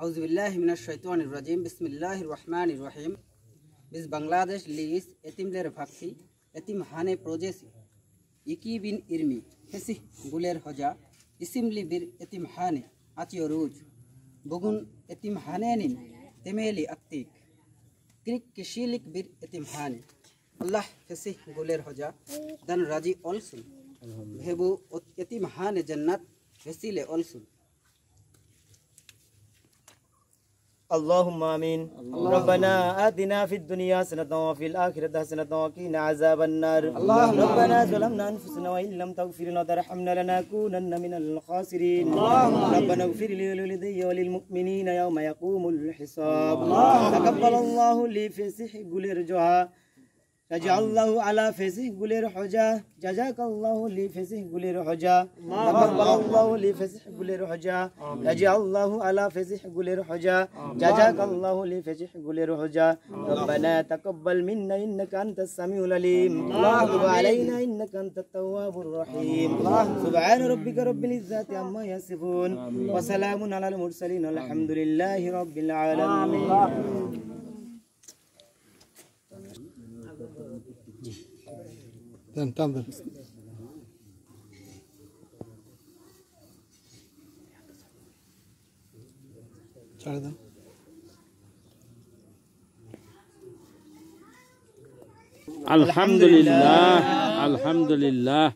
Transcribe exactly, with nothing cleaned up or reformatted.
Euzubillahimineşşeytanirracim. Bismillahirrahmanirrahim. Biz Bangladeşliyiz. Etimlere Fakti. Etimhane projesi. İki bin yirmi. Fesih Güler Hoca isimli bir etimhane açıyoruz. Bugün etimhanenin temeli attık. Kırk kişilik bir etimhane. Allah Fesih Güler Hoca'dan razı olsun. Ve bu etimhane cennet vesile olsun. اللهم آمين. اللهم ربنا آتنا في الدنيا حسنة وفي الآخرة حسنة وقنا عذاب النار. اللهم ربنا ظلمنا أنفسنا وإن لم تغفر لنا وترحمنا لنكونن من الخاسرين. اللهم ربنا اغفر لي ولوالدي وللمؤمنين يوم يقوم الحساب. اللهم تقبل الله لي فسح قل ارجعها. رجع الله على فسح قل ارحجا. جزاك الله لي فسح قل ارحجا. تقبل الله لي فسح قل ارحجا. رجع الله على فسح قل ارحجا. جزاك الله لي فسح قل ارحجا. ربنا تقبل منا إنك أنت السميع العليم. وتب علينا إنك أنت التواب الرحيم. سبحان ربك رب العزة عما يصفون. وسلام على المرسلين والحمد لله رب العالمين. Tamam, tamam. Çağırdım. Elhamdülillah, elhamdülillah.